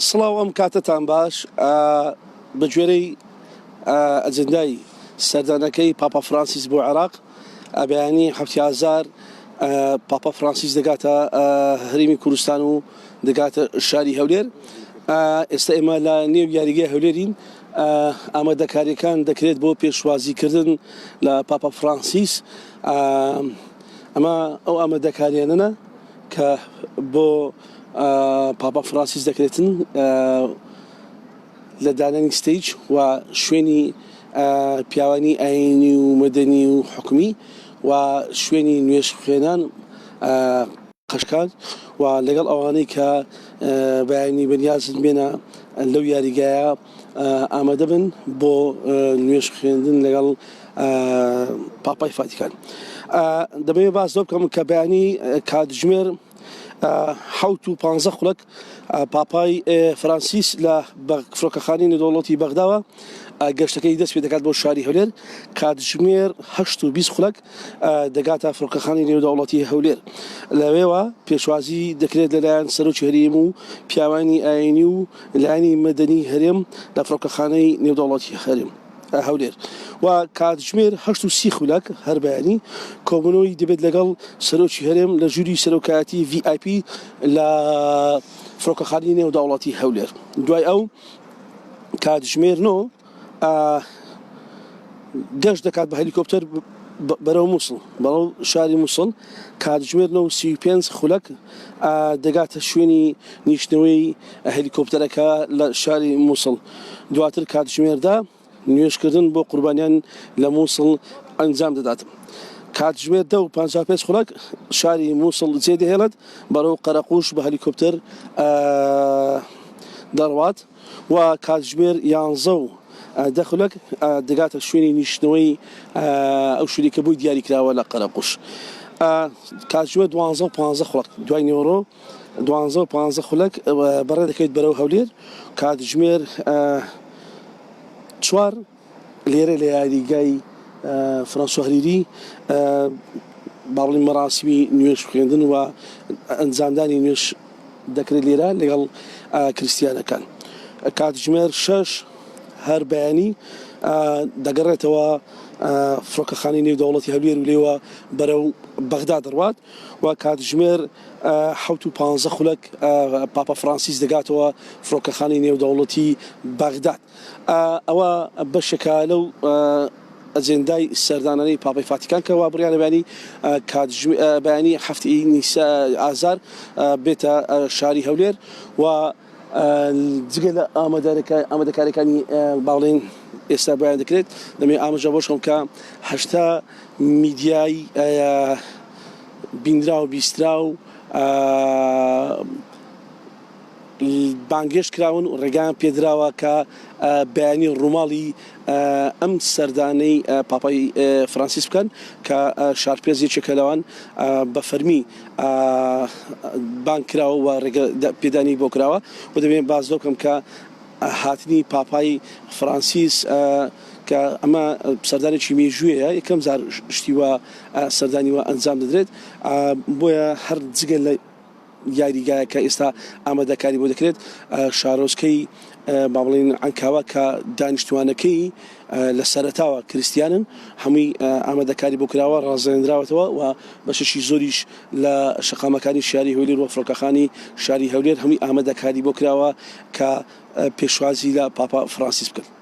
سڵاو ئەم کاتەتان باش بە گوێرەی ئەجندای سەردانەکەی پاپا فرانسیس بۆ عێراق بەیانی حەفتی ئازار پاپا فرانسیس دەگاتە هەرێمی کوردستان و دەگاتە شاری هەولێر ئێستا ئێمە لە نێو یاریگای هەولێرین ئامادەکاریەکان دەکرێت بۆ پێشوازیکردن لە پاپا فرانسیس ئەمە ئەو ئامادەکاریانەنە کە بۆ پاپا فرانسیس دەکرێتن لە دانانی stage و شوێنی پیاوانی ئاینی و مەدەنی و حکومی و شوێنی نوێژ خوێنان قەشکان و لەگەڵ ئەوانەی کە بەیانی بەنیازن بێنە لەو یاریگایە ئامادە بن بۆ نوێژ خوێندن لەگەڵ پاپای فاتیکان. دەمەوێت باس لەوە بکەم کە بەیانی کاتژمێر حەوت و پانزە خولەک پاپای فرانسیس لە فڕۆکەخانەی نێودەوڵەتی بەغداوە گەشتەکەی دەست پێ دەکات بۆ شاری هەولێر کاتژمێر هەشت و 20 خولەک دەگاتە فڕۆکەخانەی نێودەوڵەتی هەولێر لەوێوە پێشوازی دەکرێت لەلایەن سەرۆکی هەرێم و پیاوانی ئاینی و لایەنی مەدەنی هەرێم لە فڕۆکەخانەی نێودەوڵەتی هەرێم هەولێر و کاتژمێر 8:30 خولەک هەر بەیانی کۆبوونەوەی دەبێت لەگەڵ سەرۆکی هەرێم لە ژووری سەرۆکایەتی VIP لە فڕۆکەخانەی نێودەوڵەتی هەولێر دوای ئەو کاتژمێر 9 گەشت دەکات بە هەلیکۆپتەر بەرەو مووسڵ بەرەو شاری مووسڵ کاتژمێر 9:35 خولەک دەگاتە شوێنی نیشتنەوەی هەلیکۆپتەرەکە لە شاری مووسڵ دواتر کاتژمێردا نوێژکردن بۆ قوربانیان لە مووسڵ ئەنجام دەدات. کاتژمێر 10:55 خولەک شاری مووسڵ جێدەهێڵێت بەرەو قەرەقوش بە هەلیکۆپتەر دەڕوات. و کاتژمێر 11:10 خولەک دەگاتە شوێنی نیشتنەوەی ئەو شوێنی کە بۆی دیاری کراوە لە قەرەقوش. کاتژمێر 12:15 خولەک دوای نیوەڕۆ 12:15 خولەک بەڕێ دەکەوێت بەرەو هەولێر. کاتژمێر 4 لێرە لە یاریگای فرانسۆ هەریری با بڵێین مەراسیمی نوێژ خوێندن و ئەنجامدانی نوێژ دەکرێت لێرە لەگەڵ کریستیانەکان. کاتژمێر 6 هەر بەیانی دەگەڕێتەوە فڕۆکەخانەی نێودەوڵەتی هەولێر و لێوە بەرەو بەغدا دەڕوات و کاتژمێر 7:15 خولەک پاپا فرانسیس دەگاتەوە فڕۆکەخانەی نێودەوڵەتی بەغداد. ئەوە بەشێکە لەو ئەجێندای سەردانانەی پاپای فاتیکان کە وا بڕیارە بەیانی بەیانی هەفتی ئازار بێتە شاری هەولێر و جگە لە ئامادەکاریەکانی باڵێن ئێستا بۆیان دەکرێت دەمێ ئاماژە بۆش کە 80 میدیای بینرا و بیسترا و بانگهێشت کراون و ڕێگایان پێدراوە کە بەیانی ڕووماڵی ئەم سەردانەی پاپای فرانسیس بکەن کە شارپێز یەکێکە لەوان بە فەرمی بانگ کراوە و ڕێگە پێدانی بۆ کراوە و دەبێت باس لەو بکەم کە هاتنی پاپای فرانسیس کە ئەمە سەردانێکی مێژوویە یەکەم جار شتی وا سەردانی وا ئەنجام دەدرێت بۆیە هەر جگە لە یاریگایە کە ئێستا ئامادەکاری بۆ دەکرێت، شارۆچکەی با بڵێین عەنکاوە کە دانیشتوانەکەی لە سەرەتاوە کریستیانن هەمووی ئامادەکاری بۆ کراوە ڕازێنراوەتەوە و بەشێکی زۆریش لە شەقامەکانی شاری هەولێر و فڕۆکەخانی شاری هەولێر هەمووی ئامادەکاری بۆ کراوە کە پێشوازی لە پاپا فرانسیس بکەن.